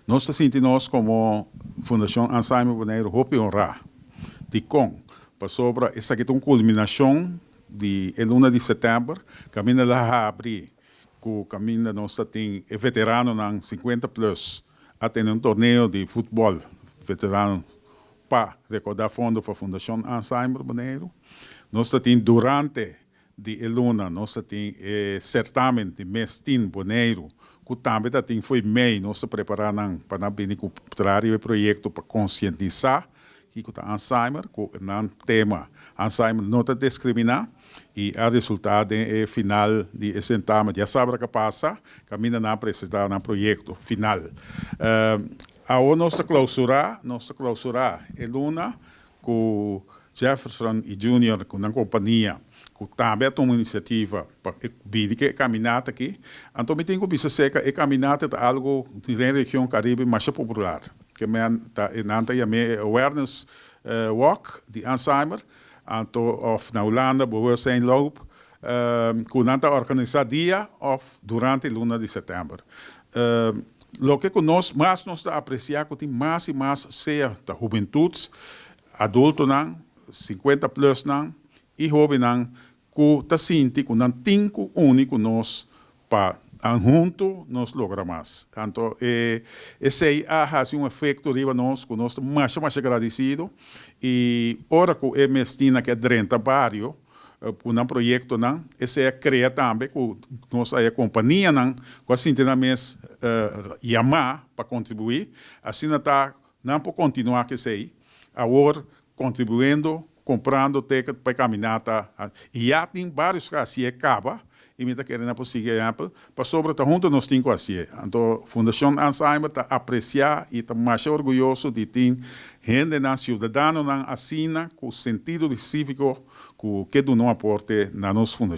Nos ta sinti nos komo Fundashon Alzheimer Boneiru hopi honrá. Dikon? Pasobra esaki ta un kulminashon di e luna di sètèmber, kaminda la habri ku kaminda nos ta tin e veteranonan 50 plus a tene un torneo di futbòl veterano pa rekordá fondo pa Fundashon Alzheimer Boneiru. Nos ta tin durante di e luna nos ta tin e sertamen di Miss Teen Boneiru ku tambe ta tin fo'i mei. Nos ta prepará nan pa nan bini ku traha riba e proyekto pa konsientisá kiko ta Alzheimer ku nan tema "Alzheimer no ta diskriminá", i a resultá den e final di e certamen djasabra ku a pasa, kaminda nan a presentá nan proyekto final. Awor nos ta klousurá e luna ku Jefferson i Junior ku nan kompania ku tambe a tuma inisiativa pa bini ku e kaminata aki. Anto mi tin ku bisa serka e kaminata ta algu den region Karibe mas popular. Ku men ta nan ta yam'é awareness walk di Alzheimer. Anto òf na Hulanda bewustzijnloop ku nan ta organisá dia òf durante luna di sèptèmber. Loke ku nos mas nos ta apresiá ku tin mas i mas sea ta hubentut, adultonan, 50 plus nan i hóbennan ku ta sinti ku nan tin ku uni ku nos pa huntu nos logra mas. Anto, esei a hasi un efekto riba nos, ku nos ta mas mas agradesido i ora ku e Miss Teen a drenta bario, ku nan proyektonan, esei a krea tambe ku nos e kompanianan, ku a sinti nan mes yamá pa kontribuí, asina ta nan por kontinuá ku esei, awor kontribuyendo, kumprando ticket pa kaminata. I ya tin vários ku a kaba, i mi ta kere por sigui ehèmpel, pasobra ta huntu nos tin ku hasi. Anto, Fundashon Alzheimer ta apresiá i ta mas orguyoso di tin hendenan, siudadanonan asina, ku sentido di síviko, ku ke duna un aporte na nos fundashon.